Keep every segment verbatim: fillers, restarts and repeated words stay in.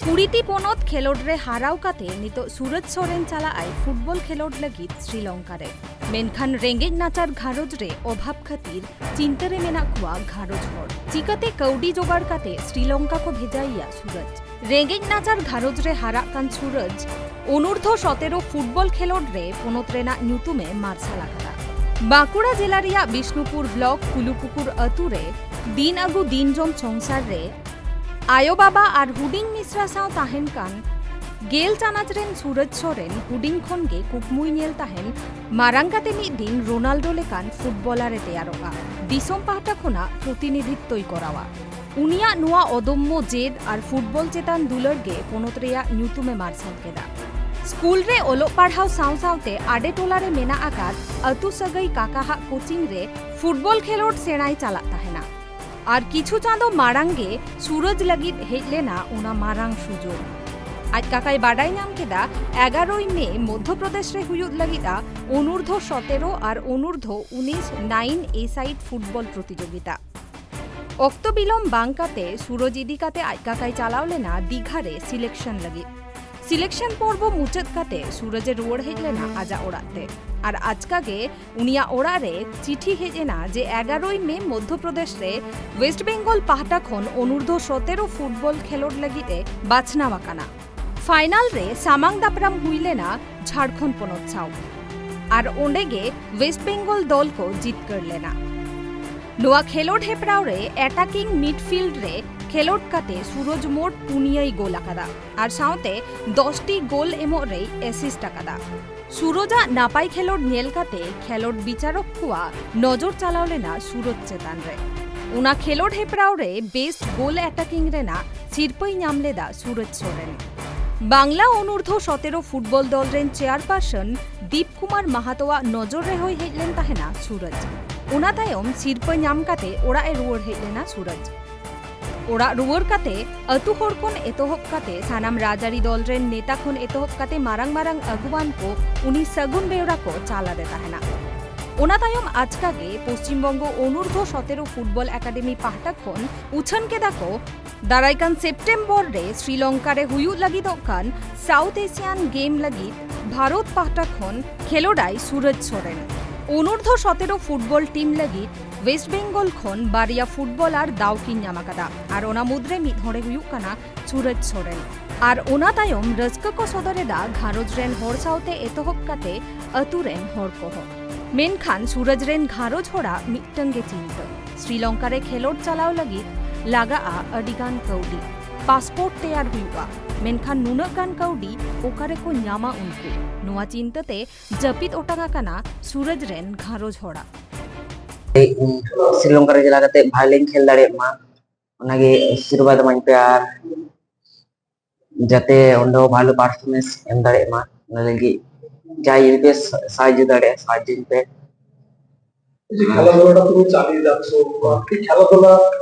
ᱠᱩᱲᱤ ᱴᱤ ᱯᱚᱱᱚᱛ ᱠᱷᱮᱞᱚᱸᱰ ᱨᱮ ᱦᱟᱨᱟᱣ ᱠᱟᱛᱮ ᱱᱤᱛᱚᱜ ᱥᱩᱨᱚᱡᱽ ᱥᱚᱨᱮᱱ ᱪᱟᱞᱟᱜ ᱟᱭ ᱯᱷᱩᱴᱵᱚᱞ ᱠᱷᱮᱞᱚᱸᱰ ᱞᱟᱹᱜᱤᱫ ᱥᱨᱤᱞᱚᱝᱠᱟ ᱨᱮ᱾ ᱢᱮᱱᱠᱷᱟᱱ ᱨᱮᱸᱜᱮᱡ ᱱᱟᱪᱟᱨ ᱜᱷᱟᱨᱚᱸᱡᱽ ᱨᱮ ᱚᱵᱷᱟᱵᱽ ᱠᱷᱟᱹᱛᱤᱨ ᱪᱤᱱᱛᱟᱹ ᱨᱮ ᱢᱮᱱᱟᱜ ᱠᱚᱣᱟ ᱜᱷᱟᱨᱚᱸᱡᱽ ᱦᱚᱲ᱾ ᱪᱤᱠᱟᱹᱛᱮ ᱠᱟᱹᱣᱰᱤ ᱡᱚᱜᱟᱲ ᱠᱟᱛᱮ ᱥᱨᱤᱞᱚᱝᱠᱟ ᱠᱚ ᱵᱷᱮᱡᱟᱭᱮᱭᱟ ᱥᱩᱨᱚᱡᱽ? ᱨᱮᱸᱜᱮᱡ ᱱᱟᱪᱟᱨ ᱜᱷᱟᱨᱚᱸᱡᱽ ᱨᱮ ᱦᱟᱨᱟᱜ ᱠᱟᱱ ᱥᱩᱨᱚᱡᱽ ᱚᱱᱩᱨᱫᱷᱚ ᱥᱚᱛᱮᱨᱚ ᱯᱷᱩᱴᱵᱚᱞ ᱠᱷᱮᱞᱚᱸᱰ ᱨᱮ ᱯᱚᱱᱚᱛ ᱨᱮᱱᱟᱜ ᱧᱩᱛᱩᱢ ᱮ ᱢᱟᱨᱥᱟᱞ ᱟᱠᱟᱫᱟ᱾ ᱵᱟᱸᱠᱩᱲᱟ ᱡᱮᱞᱟ ᱨᱮᱭᱟᱜ ᱵᱤᱥᱱᱩᱯᱩᱨ ᱵᱞᱚᱠ ᱠᱩᱞᱩᱯᱩᱠᱩᱨ ᱟᱹᱛᱩ ᱨᱮ ᱫᱤᱱ ᱟᱹᱜᱩ ᱫᱤᱱ ᱡᱚᱢ ᱥᱚᱝᱥᱟᱨ ᱨᱮ ᱟᱭᱳ ᱵᱟᱵᱟ ᱟᱨ ᱦᱩᱰᱤᱧ ᱢᱤᱥᱨᱟ ᱥᱟᱶ ᱛᱟᱦᱮᱱ ᱠᱟᱱ ᱜᱮᱞ ᱪᱟᱱᱟᱪ ᱨᱮᱱ ᱥᱩᱨᱚᱡᱽ ᱥᱚᱨᱮᱱ ᱦᱩᱰᱤᱧ ᱠᱷᱚᱱ ᱜᱮ ᱠᱩᱠᱢᱩᱭ ᱧᱮᱞ ᱛᱟᱦᱮᱱ, ᱢᱟᱨᱟᱝ ᱠᱟᱛᱮ ᱢᱤᱫ ᱫᱤᱱ ᱨᱳᱱᱟᱞᱰᱳ ᱞᱮᱠᱟᱱ ᱯᱷᱩᱴᱵᱚᱞᱟᱨ ᱮ ᱛᱮᱭᱟᱨᱚᱜᱼᱟ᱾ ᱫᱤᱥᱚᱢ ᱯᱟᱦᱴᱟ ᱠᱷᱚᱱᱟᱜ ᱯᱨᱚᱛᱤᱱᱤᱫᱷᱤᱛᱛᱚᱭ ᱠᱚᱨᱟᱣᱟ᱾ ᱩᱱᱤᱭᱟᱜ ᱱᱚᱣᱟ ᱚᱫᱚᱢᱢᱚ ᱡᱮᱫ ᱟᱨ ᱯᱷᱩᱴᱵᱚᱞ ᱪᱮᱛᱟᱱ ᱫᱩᱞᱟᱹᱲ ᱜᱮ ᱯᱚᱱᱚᱛ ᱨᱮᱭᱟᱜ ᱧᱩᱛᱩᱢ ᱮ ᱢᱟᱨᱥᱟᱞ ᱠᱮᱫᱟ᱾ ᱥᱠᱩᱞ ᱨᱮ ᱚᱞᱚᱜ ᱯᱟᱲᱦᱟᱣ ᱥᱟᱶ ᱥᱟᱶᱛᱮ ᱟᱰᱮ ᱴᱚᱞᱟ ᱨᱮ ᱢᱮᱱᱟᱜ ᱟᱠᱟᱫ ᱟᱹᱛᱩ ᱥᱟᱹᱜᱟᱹᱭ ᱠᱟᱠᱟ ᱦᱟᱜ ᱠᱳᱪᱤᱝ ᱨᱮ ᱯᱷᱩᱴᱵᱚᱞ ᱠᱷᱮᱞᱚᱸᱰ ᱥᱮᱬᱟᱭ ᱪᱟᱞᱟᱜ ᱛᱟᱦᱮᱱᱟ᱾ ᱟᱨ ᱠᱤᱪᱷᱩ ᱪᱟᱸᱫᱚ ᱢᱟᱲᱟᱝ ᱜᱮ ᱥᱩᱨᱚᱡᱽ ᱞᱟᱹᱜᱤᱫ ᱦᱮᱡ ᱞᱮᱱᱟ ᱚᱱᱟ ᱢᱟᱨᱟᱝ ᱥᱩᱡᱳᱜᱽ᱾ ᱟᱡ ᱠᱟᱠᱟᱭ ᱵᱟᱰᱟᱭ ᱧᱟᱢ ᱠᱮᱫᱟ ᱮᱜᱟᱨᱚᱭ ᱢᱮ ᱢᱚᱫᱽᱫᱷᱚ ᱯᱨᱚᱫᱮᱥ ᱨᱮ ᱦᱩᱭᱩᱜ ᱞᱟᱹᱜᱤᱫᱼᱟ ᱚᱱᱩᱨᱫᱷᱚ ᱥᱚᱛᱮᱨᱚ ᱟᱨ ᱚᱱᱩᱨᱫᱷᱚ ᱩᱱᱤᱥ ᱱᱟᱭᱤᱱ ᱮ ᱥᱟᱭᱤᱰ ᱯᱷᱩᱴᱵᱚᱞ ᱯᱨᱚᱛᱤᱡᱳᱜᱤᱛᱟ᱾ ᱚᱠᱛᱚ ᱵᱤᱞᱚᱢ ᱵᱟᱝ ᱠᱟᱛᱮ ᱥᱩᱨᱚᱡᱽ ᱤᱫᱤ ᱠᱟᱛᱮ ᱟᱡ ᱠᱟᱠᱟᱭ ᱪᱟᱞᱟᱣ ᱞᱮᱱᱟ ᱫᱤᱜᱷᱟ ᱨᱮ ᱥᱤᱞᱮᱠᱥᱚᱱ ᱞᱟᱹᱜᱤᱫ᱾ ᱥᱤᱞᱮᱠᱥᱚᱱ ᱯᱚᱨᱵᱚ ᱢᱩᱪᱟᱹᱫ ᱠᱟᱛᱮ ᱥᱩᱨᱚᱡᱽ ᱮ ᱨᱩᱣᱟᱹᱲ ᱦᱮᱡ ᱞᱮᱱᱟ ᱟᱡᱟᱜ ᱚᱲᱟᱜ ᱛᱮ᱾ ᱟᱨ ᱟᱪᱠᱟ ᱜᱮ ᱩᱱᱤᱭᱟᱜ ᱚᱲᱟᱜ ᱨᱮ ᱪᱤᱴᱷᱤ ᱦᱮᱡ ᱮᱱᱟ ᱡᱮ ᱮᱜᱟᱨᱚᱭ ᱢᱮ ᱢᱚᱫᱽᱫᱷᱚ ᱯᱨᱚᱫᱮᱥ ᱨᱮ ᱣᱮᱥᱴ ᱵᱮᱝᱜᱚᱞ ᱯᱟᱦᱴᱟ ᱠᱷᱚᱱ ᱚᱱᱩᱨᱫᱷᱚ ᱥᱚᱛᱮᱨᱚ ᱯᱷᱩᱴᱵᱚᱞ ᱠᱷᱮᱞᱚᱸᱰ ᱞᱟᱹᱜᱤᱫ ᱮ ᱵᱟᱪᱷᱱᱟᱣ ᱟᱠᱟᱱᱟ᱾ ᱯᱷᱟᱭᱱᱟᱞ ᱨᱮ ᱥᱟᱢᱟᱝ ᱫᱟᱯᱨᱟᱢ ᱦᱩᱭ ᱞᱮᱱᱟ ᱡᱷᱟᱲᱠᱷᱚᱸᱰ ᱯᱚᱱᱚᱛ ᱥᱟᱶ, ᱟᱨ ᱚᱸᱰᱮ ᱜᱮ ᱣᱮᱥᱴ ᱵᱮᱝᱜᱚᱞ ᱫᱚᱞ ᱠᱚ ᱡᱤᱛᱠᱟᱹᱨ ᱞᱮᱱᱟ᱾ ᱱᱚᱣᱟ ᱠᱷᱮᱞᱚᱸᱰ ᱦᱮᱯᱨᱟᱣ ᱨᱮ ᱮᱴᱟᱠᱤᱝ ᱢᱤᱰᱯᱷᱤᱞᱰ ᱨᱮ ᱠᱷᱮᱞᱚᱸᱰ ᱠᱟᱛᱮ ᱥᱩᱨᱚᱡᱽ ᱢᱳᱴ ᱯᱩᱱᱭᱟᱹᱭ ᱜᱳᱞ ᱟᱠᱟᱫᱟ ᱟᱨ ᱥᱟᱶᱛᱮ ᱫᱚᱥ ᱴᱤ ᱜᱳᱞ ᱮᱢᱚᱜ ᱨᱮᱭ ᱮᱥᱤᱥᱴ ᱟᱠᱟᱫᱟ᱾ ᱥᱩᱨᱚᱡᱽ ᱟᱜ ᱱᱟᱯᱟᱭ ᱠᱷᱮᱞᱚᱸᱰ ᱧᱮᱞ ᱠᱟᱛᱮ ᱠᱷᱮᱞᱚᱸᱰ ᱵᱤᱪᱟᱨᱚᱠ ᱠᱚᱣᱟᱜ ᱱᱚᱡᱚᱨ ᱪᱟᱞᱟᱣ ᱞᱮᱱᱟ ᱥᱩᱨᱚᱡᱽ ᱪᱮᱛᱟᱱ ᱨᱮ᱾ ᱚᱱᱟ ᱠᱷᱮᱞᱚᱸᱰ ᱦᱮᱯᱨᱟᱣ ᱨᱮ ᱵᱮᱥᱴ ᱜᱳᱞ ᱮᱴᱟᱠᱤᱝ ᱨᱮᱱᱟᱜ ᱥᱤᱨᱯᱟᱹᱭ ᱧᱟᱢ ᱞᱮᱫᱟ ᱥᱩᱨᱚᱡᱽ ᱥᱚᱨᱮᱱ᱾ ᱵᱟᱝᱞᱟ ᱚᱱᱩᱨᱫᱷᱚ ᱥᱚᱛᱮᱨᱚ ᱯᱷᱩᱴᱵᱚᱞ ᱫᱚᱞ ᱨᱮᱱ ᱪᱮᱭᱟᱨᱯᱟᱨᱥᱚᱱ ᱫᱤᱯ ᱠᱩᱢᱟᱨ ᱢᱟᱦᱟᱛᱚᱣᱟᱜ ᱱᱚᱡᱚᱨ ᱨᱮᱦᱚᱸᱭ ᱦᱮᱡ ᱞᱮᱱ ᱛᱟᱦᱮᱱᱟ ᱥᱩᱨᱚᱡᱽ᱾ ᱚᱱᱟ ᱛᱟᱭᱚᱢ ᱥᱤᱨᱯᱟᱹ ᱧᱟᱢ ᱠᱟᱛᱮ ᱚᱲᱟᱜ ᱮ ᱨᱩᱣᱟᱹᱲ ᱦᱮᱡ ᱞᱮᱱᱟ ᱥᱩᱨᱚᱡᱽ᱾ ᱚᱲᱟᱜ ᱨᱩᱣᱟᱹᱲ ᱠᱟᱛᱮ ᱟᱹᱛᱩ ᱦᱚᱲ ᱠᱷᱚᱱ ᱮᱛᱚᱦᱚᱵ ᱠᱟᱛᱮ ᱥᱟᱱᱟᱢ ᱨᱟᱡᱽᱟᱹᱨᱤ ᱫᱚᱞ ᱨᱮᱱ ᱱᱮᱛᱟ ᱠᱷᱚᱱ ᱮᱛᱚᱦᱚᱵ ᱠᱟᱛᱮ ᱢᱟᱨᱟᱝ ᱢᱟᱨᱟᱝ ᱟᱹᱜᱩᱣᱟᱱ ᱠᱚ ᱩᱱᱤ ᱥᱟᱹᱜᱩᱱ ᱵᱮᱣᱨᱟ ᱠᱚ ᱪᱟᱞ ᱟᱫᱮ ᱛᱟᱦᱮᱱᱟ᱾ ᱚᱱᱟ ᱛᱟᱭᱚᱢ ᱟᱪᱠᱟ ᱜᱮ ᱯᱚᱥᱪᱤᱢ ᱵᱚᱝᱜᱚ ᱚᱱᱩᱨᱫᱷᱚ ᱥᱚᱛᱮᱨᱚ ᱯᱷᱩᱴᱵᱚᱞ ᱮᱠᱟᱰᱮᱢᱤ ᱯᱟᱦᱴᱟ ᱠᱷᱚᱱ ᱩᱪᱷᱟᱹᱱ ᱠᱮᱫᱟ ᱠᱚ, ᱫᱟᱨᱟᱭ ᱠᱟᱱ ᱥᱮᱯᱴᱮᱢᱵᱚᱨ ᱨᱮ ᱥᱨᱤᱞᱚᱝᱠᱟ ᱨᱮ ᱦᱩᱭᱩᱜ ᱞᱟᱹᱜᱤᱫᱚᱜ ᱠᱟᱱ ᱥᱟᱣᱩᱛᱷ ᱮᱥᱤᱭᱟᱱ ᱜᱮᱢ ᱞᱟᱹᱜᱤᱫ ᱵᱷᱟᱨᱚᱛ ᱯᱟᱦᱴᱟ ᱠᱷᱚᱱ ᱠᱷᱮᱞᱳᱰᱟᱭ ᱥᱩᱨᱚᱡᱽ ᱥᱚᱨᱮᱱ᱾ ᱚᱱᱩᱨᱫᱷᱚ ᱥᱚᱛᱮᱨᱚ ᱯᱷᱩᱴᱵᱚᱞ ᱴᱤᱢ ᱞᱟᱹᱜᱤᱫ ᱣᱮᱥᱴ ᱵᱮᱝᱜᱚᱞ ᱠᱷᱚᱱ ᱵᱟᱨᱭᱟ ᱯᱷᱩᱴᱵᱚᱞᱟᱨ ᱫᱟᱣ ᱠᱤᱱ ᱧᱟᱢ ᱟᱠᱟᱫᱟ ᱟᱨ ᱚᱱᱟ ᱢᱩᱫᱽᱨᱮ ᱢᱤᱫ ᱦᱚᱲᱮ ᱦᱩᱭᱩᱜ ᱠᱟᱱᱟ ᱥᱩᱨᱚᱡᱽ ᱥᱚᱨᱮᱱ᱾ ᱟᱨ ᱚᱱᱟ ᱛᱟᱭᱚᱢ ᱨᱟᱹᱥᱠᱟᱹ ᱠᱚ ᱥᱚᱫᱚᱨ ᱮᱫᱟ ᱜᱷᱟᱨᱚᱸᱡᱽ ᱨᱮᱱ ᱦᱚᱲ ᱥᱟᱶᱛᱮ ᱮᱛᱚᱦᱚᱵ ᱠᱟᱛᱮ ᱟᱹᱛᱩ ᱨᱮᱱ ᱦᱚᱲ ᱠᱚᱦᱚᱸ᱾ ᱢᱮᱱᱠᱷᱟᱱ ᱥᱩᱨᱚᱡᱽ ᱨᱮᱱ ᱜᱷᱟᱨᱚᱸᱡᱽ ᱦᱚᱲᱟᱜ ᱢᱤᱫᱴᱟᱝ ᱜᱮ ᱪᱤᱱᱛᱟᱹ, ᱥᱨᱤᱞᱚᱝᱠᱟ ᱨᱮ ᱠᱷᱮᱞᱳᱰ ᱪᱟᱞᱟᱣ ᱞᱟᱹᱜᱤᱫ ᱞᱟᱜᱟᱜᱼᱟ ᱟᱹᱰᱤ ᱜᱟᱱ ᱠᱟᱹᱣᱰᱤ, ᱯᱟᱥᱯᱳᱨᱴ ᱛᱮᱭᱟᱨ ᱦᱩᱭᱩᱜᱼᱟ, ᱢᱮᱱᱠᱷᱟᱱ ᱱᱩᱱᱟᱹᱜ ᱜᱟᱱ ᱠᱟᱹᱣᱰᱤ ᱚᱠᱟ ᱨᱮᱠᱚ ᱧᱟᱢᱟ ᱩᱱᱠᱩ? ᱱᱚᱣᱟ ᱪᱤᱱᱛᱟᱹ ᱛᱮ ᱡᱟᱹᱯᱤᱫ ᱚᱴᱟᱝ ᱟᱠᱟᱱᱟ ᱥᱩᱨᱚᱡᱽ ᱨᱮᱱ ᱜᱷᱟᱨᱚᱸᱡᱽ ᱦᱚᱲᱟᱜ᱾ ᱥᱨᱤᱞᱚᱝᱠᱟ ᱨᱮ ᱪᱟᱞᱟᱣ ᱠᱟᱛᱮ ᱵᱷᱟᱞᱮᱧ ᱠᱷᱮᱞ ᱫᱟᱲᱮᱭᱟᱜ ᱢᱟ, ᱚᱱᱟᱜᱮ ᱟᱥᱤᱨᱵᱟᱫᱽ ᱤᱢᱟᱹᱧ ᱯᱮ᱾ ᱟᱨ ᱡᱟᱛᱮ ᱚᱸᱰᱮ ᱦᱚᱸ ᱵᱷᱟᱞᱮ ᱯᱟᱨᱯᱷᱚᱨᱢᱮᱱᱥ ᱮᱢ ᱫᱟᱲᱮᱭᱟᱜ ᱢᱟ, ᱚᱱᱟ ᱞᱟᱹᱜᱤᱫ ᱡᱟᱦᱟᱸᱭ ᱡᱩᱫᱤ ᱯᱮ ᱥᱟ- ᱥᱟᱦᱟᱡᱽᱡᱚ ᱫᱟᱲᱮᱭᱟᱜᱼᱟ, ᱥᱟᱦᱟᱡᱽᱡᱚᱧ ᱯᱮ᱾ এই যে খেলাধুলাটা তুমি চালিয়ে যাচ্ছ, বা এই খেলাধুলা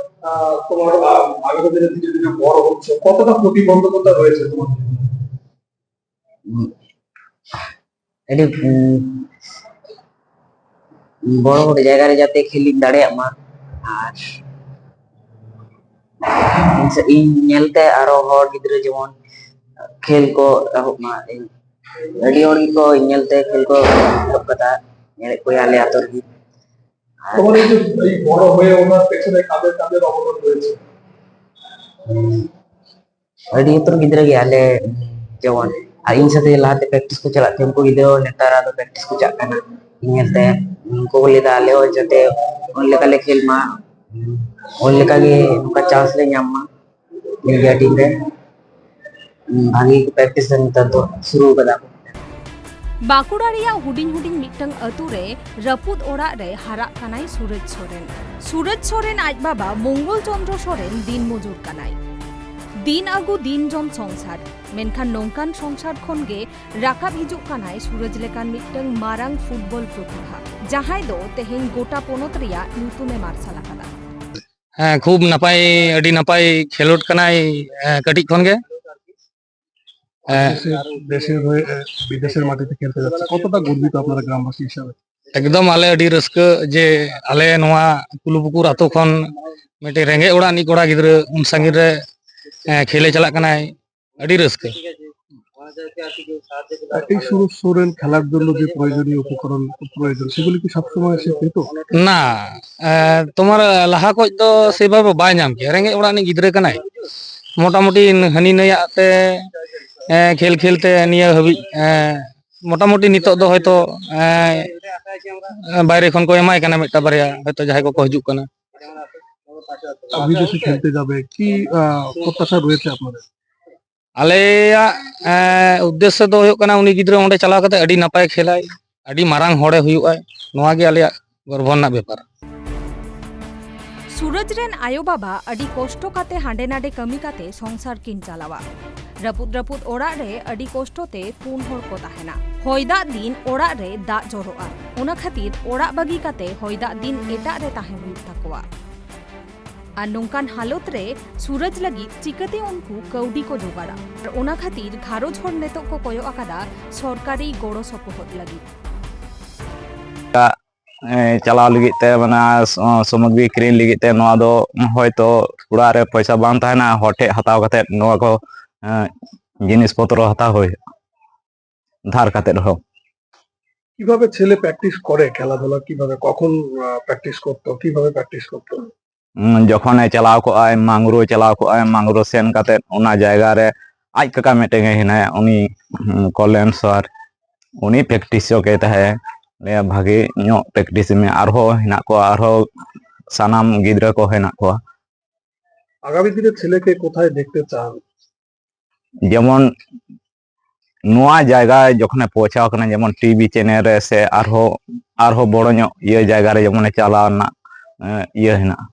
আহ, তোমার আহ, আগামী দিনে ধীরে ধীরে বড় হচ্ছে, কতটা প্রতিবন্ধকতা রয়েছে তোমার জীবনে? ᱩᱸ, ᱟᱹᱰᱤ ᱩᱸ, ᱵᱚᱲᱚ ᱵᱚᱲᱚ ᱡᱟᱭᱜᱟ ᱨᱮ ᱡᱟᱛᱮ ᱠᱷᱮᱞ ᱤᱧ ᱫᱟᱲᱮᱭᱟᱜ ᱢᱟ᱾ ᱟᱨ ᱤᱧ ᱥᱮ- ᱤᱧ ᱧᱮᱞᱛᱮ ᱟᱨᱚ ᱦᱚᱲ ᱜᱤᱫᱽᱨᱟᱹ ᱡᱮᱢᱚᱱ ᱠᱷᱮᱞ ᱠᱚ ᱮᱦᱚᱵ ᱢᱟ᱾ ᱤᱧ ᱟᱹᱰᱤ ᱦᱚᱲ ᱜᱮᱠᱚ ᱤᱧ ᱧᱮᱞᱛᱮ ᱠᱷᱮᱞ ᱠᱚ ᱮᱦᱚᱵ ᱠᱟᱫᱟ, ᱧᱮᱞᱮᱫ ᱠᱚᱣᱟ ᱟᱞᱮ ᱟᱛᱳ ᱨᱮᱜᱮ᱾ ᱟᱨ তোমার এই যে এই বড় হয়ে ওঠার পেছনে কাদের কাদের অবদান রয়েছে? ᱩᱸ, ᱟᱹᱰᱤ ᱩᱛᱟᱹᱨ ᱜᱤᱫᱽᱨᱟᱹ ᱜᱮ ᱟᱞᱮ, ᱡᱮᱢᱚᱱ, ᱟᱨ ᱤᱧ ᱥᱟᱛᱮ ᱞᱟᱦᱟᱛᱮ ᱯᱨᱮᱠᱴᱤᱥ ᱠᱚ ᱪᱟᱞᱟᱜ ᱛᱟᱦᱮᱸ, ᱩᱱᱠᱩ ᱜᱤᱫᱽᱨᱟᱹ ᱦᱚᱸ ᱱᱮᱛᱟᱨ ᱟᱫᱚ ᱯᱨᱮᱠᱴᱤᱥ ᱠᱚ ᱪᱟᱜ ᱠᱟᱱᱟ᱾ ᱤᱧ ᱧᱮᱞᱛᱮ ᱩᱱᱠᱩ ᱠᱚ ᱞᱟᱹᱭᱫᱟ, "ᱟᱞᱮ ᱦᱚᱸ ᱡᱟᱛᱮ ᱚᱱᱟ ᱞᱮᱠᱟᱞᱮ ᱠᱷᱮᱞ ᱢᱟ, ᱚᱱᱟ ᱞᱮᱠᱟᱜᱮ ᱱᱚᱝᱠᱟ ᱪᱟᱱᱥ ᱞᱮ ᱧᱟᱢ ᱢᱟ ᱤᱱᱰᱤᱭᱟ ᱴᱤᱢ ᱨᱮ᱾" ᱵᱷᱟᱜᱮ ᱜᱮ ᱯᱨᱮᱠᱴᱤᱥ ᱱᱮᱛᱟᱨ ᱫᱚ ᱥᱩᱨᱩ ᱠᱟᱫᱟ ᱠᱚ᱾ ᱵᱟᱸᱠᱩᱲᱟ ᱨᱮᱭᱟᱜ ᱦᱩᱰᱤᱧ ᱦᱩᱰᱤᱧ ᱢᱤᱫᱴᱟᱝ ᱟᱹᱛᱩ ᱨᱮ ᱨᱟᱹᱯᱩᱫ ᱚᱲᱟᱜ ᱨᱮ ᱦᱟᱨᱟᱜ ᱠᱟᱱᱟᱭ ᱥᱩᱨᱚᱡᱽ ᱥᱚᱨᱮᱱ᱾ ᱥᱩᱨᱚᱡᱽ ᱥᱚᱨᱮᱱ ᱟᱡ ᱵᱟᱵᱟ ᱢᱚᱝᱜᱚᱞ ᱪᱚᱸᱫᱽᱨᱚ ᱥᱚᱨᱮᱱ ᱫᱤᱱ ᱢᱚᱡᱩᱨ ᱠᱟᱱᱟᱭ᱾ ᱫᱤᱱ ᱟᱹᱜᱩ ᱫᱤᱱ ᱡᱚᱢ ᱥᱚᱝᱥᱟᱨ, ᱢᱮᱱᱠᱷᱟᱱ ᱱᱚᱝᱠᱟᱱ ᱥᱚᱝᱥᱟᱨ ᱠᱷᱚᱱ ᱜᱮ ᱨᱟᱠᱟᱵ ᱦᱤᱡᱩᱜ ᱠᱟᱱᱟᱭ ᱥᱩᱨᱚᱡᱽ ᱞᱮᱠᱟᱱ ᱢᱤᱫᱴᱟᱝ ᱢᱟᱨᱟᱝ ᱯᱷᱩᱴᱵᱚᱞ ᱯᱨᱚᱛᱤᱵᱷᱟ, ᱡᱟᱦᱟᱸᱭ ᱫᱚ ᱛᱮᱦᱮᱧ ᱜᱚᱴᱟ ᱯᱚᱱᱚᱛ ᱨᱮᱭᱟᱜ ᱧᱩᱛᱩᱢ ᱮ ᱢᱟᱨᱥᱟᱞ ᱟᱠᱟᱫᱟ᱾ ᱦᱮᱸ, ᱠᱷᱩᱵ ᱱᱟᱯᱟᱭ, ᱟᱹᱰᱤ ᱱᱟᱯᱟᱭ ᱠᱷᱮᱞᱳᱰ ᱠᱟᱱᱟᱭ, ᱮ, ᱠᱟᱹᱴᱤᱡ ᱠᱷᱚᱱ ᱜᱮ᱾ ᱮ, দেশের, দেশের হয়ে, এ, বিদেশের মাটিতে খেলতে যাচ্ছে, কতটা গর্বিত আপনারা গ্রামবাসী হিসাবে? ᱮᱠᱫᱚᱢ ᱟᱞᱮ ᱟᱹᱰᱤ ᱨᱟᱹᱥᱠᱟᱹ ᱡᱮ ᱟᱞᱮ ᱱᱚᱣᱟ ᱠᱩᱞᱩᱯᱩᱠᱩᱨ ᱟᱛᱳ ᱠᱷᱚᱱ ᱢᱤᱫᱴᱮᱱ ᱨᱮᱸᱜᱮᱡ ᱚᱲᱟᱜ ᱨᱤᱱᱤᱡ ᱠᱚᱲᱟ ᱜᱤᱫᱽᱨᱟᱹ ᱩᱱ ᱥᱟᱺᱜᱤᱧ ᱨᱮ, ᱮᱸ, ᱠᱷᱮᱞᱮ ᱪᱟᱞᱟᱜ ᱠᱟᱱᱟᱭ᱾ ᱟᱹᱰᱤ ᱨᱟᱹᱥᱠᱟᱹ᱾ এই সুরজ সোরেন খেলার জন্য যে প্রয়োজনীয় উপকরণ প্রয়োজন, সেগুলি কি সবসময় সে পেত? না, আহ, তোমার লাহা ᱠᱷᱚᱡ ᱫᱚ ᱥᱮᱵᱷᱟᱵᱮ ᱵᱟᱭ ᱧᱟᱢ ᱠᱮᱭᱟ᱾ ᱨᱮᱸᱜᱮᱡ ᱚᱲᱟᱜ ᱨᱤᱱᱤᱡ ᱜᱤᱫᱽᱨᱟᱹ ᱠᱟᱱᱟᱭ᱾ ᱢᱚᱴᱟᱢᱩᱴᱤ ᱦᱟᱹᱱᱤ ᱱᱟᱹᱭᱟᱜ ᱛᱮ, ᱮᱸ, ᱠᱷᱮᱞ ᱠᱷᱮᱞ ᱛᱮ ᱱᱤᱭᱟᱹ ᱦᱟᱹᱵᱤᱡ, ᱮᱸ, ᱢᱚᱴᱟᱢᱩᱴᱤ ᱱᱤᱛᱚᱜ ᱫᱚ ᱦᱚᱭᱛᱚ, ᱮᱸ, ᱵᱟᱭᱨᱮ ᱠᱷᱚᱱ ᱠᱚ ᱮᱢᱟᱭ ᱠᱟᱱᱟ ᱢᱤᱫᱴᱟᱝ ᱵᱟᱨᱭᱟ, ᱦᱚᱭᱛᱚ ᱡᱟᱦᱟᱸᱭ ᱠᱚᱠᱚ ᱦᱤᱡᱩᱜ ᱠᱟᱱᱟ᱾ বিদেশে খেলতে যাবে, কি আহ, প্রত্যাশা রয়েছে আপনাদের? ᱟᱞᱮᱭᱟᱜ, ᱮᱸ, ᱩᱫᱽᱫᱮᱥᱥᱚ ᱫᱚ ᱦᱩᱭᱩᱜ ᱠᱟᱱᱟ ᱩᱱᱤ ᱜᱤᱫᱽᱨᱟᱹ ᱚᱸᱰᱮ ᱪᱟᱞᱟᱣ ᱠᱟᱛᱮ ᱟᱹᱰᱤ ᱱᱟᱯᱟᱭ ᱠᱷᱮᱞᱟᱭ, ᱟᱹᱰᱤ ᱢᱟᱨᱟᱝ ᱦᱚᱲᱮ ᱦᱩᱭᱩᱜᱼᱟᱭ᱾ ᱱᱚᱣᱟ ᱜᱮ ᱟᱞᱮᱭᱟᱜ ᱜᱚᱨᱵᱚ ᱨᱮᱱᱟᱜ ᱵᱮᱯᱟᱨ᱾ ᱥᱩᱨᱚᱡᱽ ᱨᱮᱱ ᱟᱭᱳ ᱵᱟᱵᱟ ᱟᱹᱰᱤ ᱠᱚᱥᱴᱚ ᱠᱟᱛᱮ ᱦᱟᱸᱰᱮ ᱱᱟᱰᱮ ᱠᱟᱹᱢᱤ ᱠᱟᱛᱮ ᱥᱚᱝᱥᱟᱨ ᱠᱤᱱ ᱪᱟᱞᱟᱣᱟ᱾ ᱨᱟᱹᱯᱩᱫ ᱨᱟᱹᱯᱩᱫ ᱚᱲᱟᱜ ᱨᱮ ᱟᱹᱰᱤ ᱠᱚᱥᱴᱚ ᱛᱮ ᱯᱩᱱ ᱦᱚᱲ ᱠᱚ ᱛᱟᱦᱮᱱᱟ᱾ ᱦᱚᱭ ᱫᱟᱜ ᱫᱤᱱ ᱚᱲᱟᱜ ᱨᱮ ᱫᱟᱜ ᱡᱚᱨᱚᱜᱼᱟ, ᱚᱱᱟ ᱠᱷᱟᱹᱛᱤᱨ ᱚᱲᱟᱜ ᱵᱟᱹᱜᱤ ᱠᱟᱛᱮ ᱦᱚᱭ ᱫᱟᱜ ᱫᱤᱱ ᱮᱴᱟᱜ ᱨᱮ ᱛᱟᱦᱮᱸ ᱦᱩᱭᱩᱜ ᱛᱟᱠᱚᱣᱟ᱾ ᱟᱨ ᱱᱚᱝᱠᱟᱱ ᱦᱟᱞᱚᱛ ᱨᱮ ᱥᱩᱨᱚᱡᱽ ᱞᱟᱹᱜᱤᱫ ᱪᱤᱠᱟᱹᱛᱮ ᱩᱱᱠᱩ ᱠᱟᱹᱣᱰᱤ ᱠᱚ ᱡᱚᱜᱟᱲᱟ? ᱟᱨ ᱚᱱᱟ ᱠᱷᱟᱹᱛᱤᱨ ᱜᱷᱟᱨᱚᱸᱡᱽ ᱦᱚᱲ ᱱᱤᱛᱚᱜ ᱠᱚ ᱠᱚᱭᱚᱜ ᱟᱠᱟᱫᱟ ᱥᱚᱨᱠᱟᱨᱤ ᱜᱚᱲᱚ ᱥᱚᱯᱚᱦᱚᱫ ᱞᱟᱹᱜᱤᱫ᱾ ᱮ, ᱪᱟᱞᱟᱣ ᱞᱟᱹᱜᱤᱫ ᱛᱮ, ᱢᱟᱱᱮ ᱥᱚ- ᱥᱟᱢᱚᱜᱨᱤ ᱠᱤᱨᱤᱧ ᱞᱟᱹᱜᱤᱫ ᱛᱮ, ᱱᱚᱣᱟ ᱫᱚ ᱦᱚᱭᱛᱚ ᱚᱲᱟᱜ ᱨᱮ ᱯᱚᱭᱥᱟ ᱵᱟᱝ ᱛᱟᱦᱮᱱᱟ, ᱦᱚᱲ ᱴᱷᱮᱡ ᱦᱟᱛᱟᱣ ᱠᱟᱛᱮ ᱱᱚᱣᱟ ᱠᱚ, ᱮ, ᱡᱤᱱᱤᱥ ᱯᱚᱛᱨᱚ ᱦᱟᱛᱟᱣ ᱦᱩᱭᱩᱜᱼᱟ, ᱫᱷᱟᱨ ᱠᱟᱛᱮ ᱨᱮᱦᱚᱸ᱾ কিভাবে ছেলে প্র্যাকটিস করে খেলাধুলা, কিভাবে, কখন প্র্যাকটিস করতো, কিভাবে প্র্যাকটিস করতো? ᱩᱸ, ᱡᱚᱠᱷᱚᱱᱮ ᱪᱟᱞᱟᱣ ᱠᱚᱜᱼᱟᱭ, ᱢᱟᱝᱜᱽᱨᱳ ᱪᱟᱞᱟᱣ ᱠᱚᱜᱼᱟᱭ, ᱢᱟᱝᱜᱽᱨᱳ ᱥᱮᱱ ᱠᱟᱛᱮ ᱚᱱᱟ ᱡᱟᱭᱜᱟ ᱨᱮ ᱟᱡ ᱠᱟᱠᱟ ᱢᱤᱫᱴᱮᱱ ᱜᱮ ᱦᱮᱱᱟᱭᱟ, ᱩᱱᱤ, ᱩᱸ, ᱠᱚᱞᱭᱟᱱ ᱥᱟᱨ, ᱩᱱᱤ ᱯᱨᱮᱠᱴᱤᱥ ᱦᱚᱪᱚ ᱠᱮ ᱛᱟᱦᱮᱸᱫ᱾ ᱞᱟᱹᱭᱟ, "ᱵᱷᱟᱜᱮ ᱧᱚᱜ ᱯᱨᱮᱠᱴᱤᱥ ᱢᱮ, ᱟᱨᱦᱚᱸ ᱦᱮᱱᱟᱜ ᱠᱚᱣᱟ, ᱟᱨᱦᱚᱸ ᱥᱟᱱᱟᱢ ᱜᱤᱫᱽᱨᱟᱹ ᱠᱚ ᱦᱮᱱᱟᱜ ᱠᱚᱣᱟ᱾" আগামী দিনে ছেলেকে কোথায় দেখতে চান? ᱡᱮᱢᱚᱱ ᱱᱚᱣᱟ ᱡᱟᱭᱜᱟ ᱡᱚᱠᱷᱚᱱᱮ ᱯᱳᱣᱪᱷᱟᱣ ᱠᱟᱱᱟ, ᱡᱮᱢᱚᱱ ᱴᱤᱵᱷᱤ ᱪᱮᱱᱮᱞ ᱨᱮ ᱥᱮ ᱟᱨᱦᱚᱸ, ᱟᱨᱦᱚᱸ ᱵᱚᱲᱚ ᱧᱚᱜ ᱤᱭᱟᱹ ᱡᱟᱭᱜᱟ ᱨᱮ ᱡᱮᱢᱚᱱᱮ ᱪᱟᱞᱟᱣ ᱨᱮᱱᱟᱜ, ᱮ, ᱤᱭᱟᱹ ᱦᱮᱱᱟᱜᱼᱟ᱾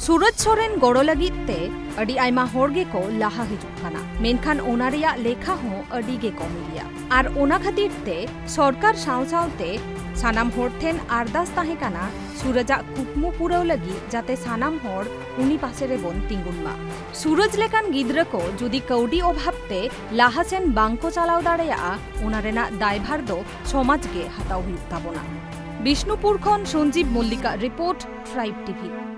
ᱥᱩᱨᱚᱡᱽ ᱥᱚᱨᱮᱱ ᱜᱚᱲᱚ ᱞᱟᱹᱜᱤᱫ ᱛᱮ ᱟᱹᱰᱤ ᱟᱭᱢᱟ ᱦᱚᱲ ᱜᱮᱠᱚ ᱞᱟᱦᱟ ᱦᱤᱡᱩᱜ ᱠᱟᱱᱟ, ᱢᱮᱱᱠᱷᱟᱱ ᱚᱱᱟ ᱨᱮᱭᱟᱜ ᱞᱮᱠᱷᱟ ᱦᱚᱸ ᱟᱹᱰᱤ ᱜᱮ ᱠᱚᱢ ᱜᱮᱭᱟ᱾ ᱟᱨ ᱚᱱᱟ ᱠᱷᱟᱹᱛᱤᱨ ᱛᱮ ᱥᱚᱨᱠᱟᱨ ᱥᱟᱶ ᱥᱟᱶᱛᱮ ᱥᱟᱱᱟᱢ ᱦᱚᱲ ᱴᱷᱮᱱ ᱟᱨᱫᱟᱥ ᱛᱟᱦᱮᱸ ᱠᱟᱱᱟ ᱥᱩᱨᱚᱡᱟᱜ ᱠᱩᱠᱢᱩ ᱯᱩᱨᱟᱹᱣ ᱞᱟᱹᱜᱤᱫ, ᱡᱟᱛᱮ ᱥᱟᱱᱟᱢ ᱦᱚᱲ ᱩᱱᱤ ᱯᱟᱥᱮ ᱨᱮᱵᱚᱱ ᱛᱤᱸᱜᱩᱱ ᱢᱟ᱾ ᱥᱩᱨᱚᱡᱽ ᱞᱮᱠᱟᱱ ᱜᱤᱫᱽᱨᱟᱹ ᱠᱚ ᱡᱩᱫᱤ ᱠᱟᱹᱣᱰᱤ ᱚᱵᱷᱟᱵ ᱛᱮ ᱞᱟᱦᱟ ᱥᱮᱱ ᱵᱟᱝ ᱠᱚ ᱪᱟᱞᱟᱣ ᱫᱟᱲᱮᱭᱟᱜᱼᱟ, ᱚᱱᱟ ᱨᱮᱱᱟᱜ ᱫᱟᱭᱵᱷᱟᱨ ᱫᱚ ᱥᱚᱢᱟᱡᱽ ᱜᱮ ᱦᱟᱛᱟᱣ ᱦᱩᱭᱩᱜ ᱛᱟᱵᱚᱱᱟ᱾ ᱵᱤᱥᱱᱩᱯᱩᱨ ᱠᱷᱚᱱ ᱥᱚᱧᱡᱤᱵ ᱢᱚᱞᱞᱤᱠᱟᱜ ᱨᱤᱯᱳᱨᱴ, ᱴᱨᱟᱭᱤᱵᱽ ᱴᱤᱵᱷᱤ᱾